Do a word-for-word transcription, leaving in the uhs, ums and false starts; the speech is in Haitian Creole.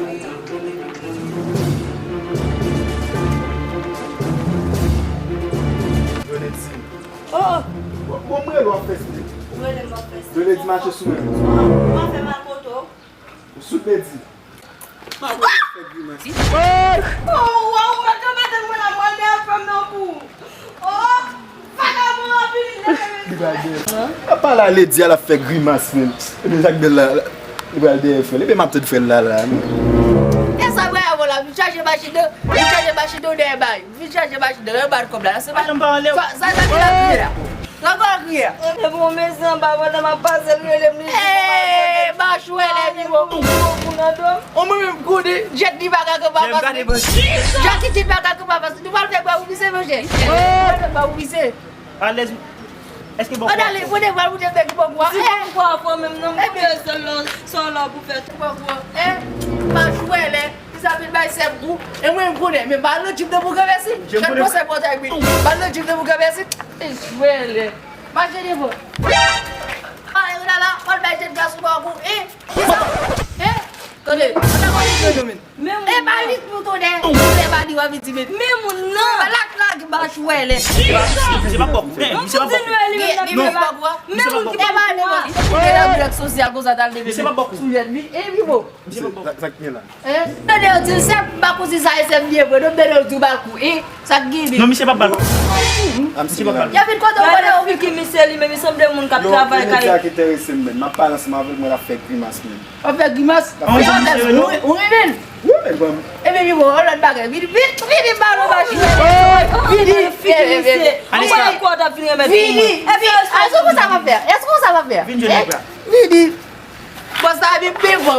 Jwenn ti. Oh! Bon, bon, mwen lò fè sou. Jwenn ti mache sou mwen. Mwen fè mal kote w. Ou sou pedi. Madanm mwen la mwen dèyè fè m nan kou. Oh, vagabon anpil. Li pral dèyè. Apa la ledi a l ap fè grimas menm. Epi Jacques Bell la, li pral dèyè frè l. Epi m ap tann frè l la la. E sa bravo la, vin chaje machin nan, vin chaje machin nan dèyè bay. Vin chaje machin nan, yo bat kòb la. Se pa sa, sa, sa ki la kriye la. Sa ki la kriye. E bon, mezi anba pandan m ap pase l rele m li. Ee, machwè lè vivo. Ou mwen menm konnen. Jèt li pa ka kanpe anfas li. Jèt li pa ka kanpe anfas li. Nou pral fè bwa pou misye, monchè. Nou pral fè bwa pou misye. Alèz. Èske bon. An ale, mwen te pral moute bèk bò pou a. Si bon kwa fò menm non, mwen te sèl lò, sèl lò pou fè. Bò pou a. E, machwè lè. Sa vin bay sèp gou. E mwen m konnen, men ba l nan jip nan pou kanpe si. Gad konsèy pòtay wi. Ba l nan jip nan pou kanpe si. E jwèlè. Mache devan. Ale la la, al bay jèt gaz ou ba gou. E, kisa? E, tande, tande, tande, men. E ba li pou tande. E ba li w ap di men. Men moun nan. Ba la klak machwèlè. Misye pa bòk. Men misye pa bòk. Men moun ki pa bòk. E ba li w ap di men. Misye pa bòk. Sosyal konsa tal de men. Soulèt li. E pi bon. Sa, sa k gen la? Hein? Tande yo di l sèp, m pa konn si sa e sèp byen vre, non, tande yo di w ba l kou, hein? Sa k gen? Non, misye p ap ba l. Misye p ap ba l. Y ap vin kote w konnen yo vin. Ki misye li menm, li sanble moun k ap travay kay. Ki enterese m menm, m ap pale ansanm avè l, mwen l ap fè grimas menm. W ap fè grimas? Ou renmen l? Wi, men bon. Epi pi bon, yon lòt bagay. Vini, vini, vini, ba nou mache. Vini, vini, vini. Vini. Epi, èske w konn sa w ap fè? Èske w konn sa w ap fè? Vini, jwenn nèg la. Vini. Bòs la vin pi fò.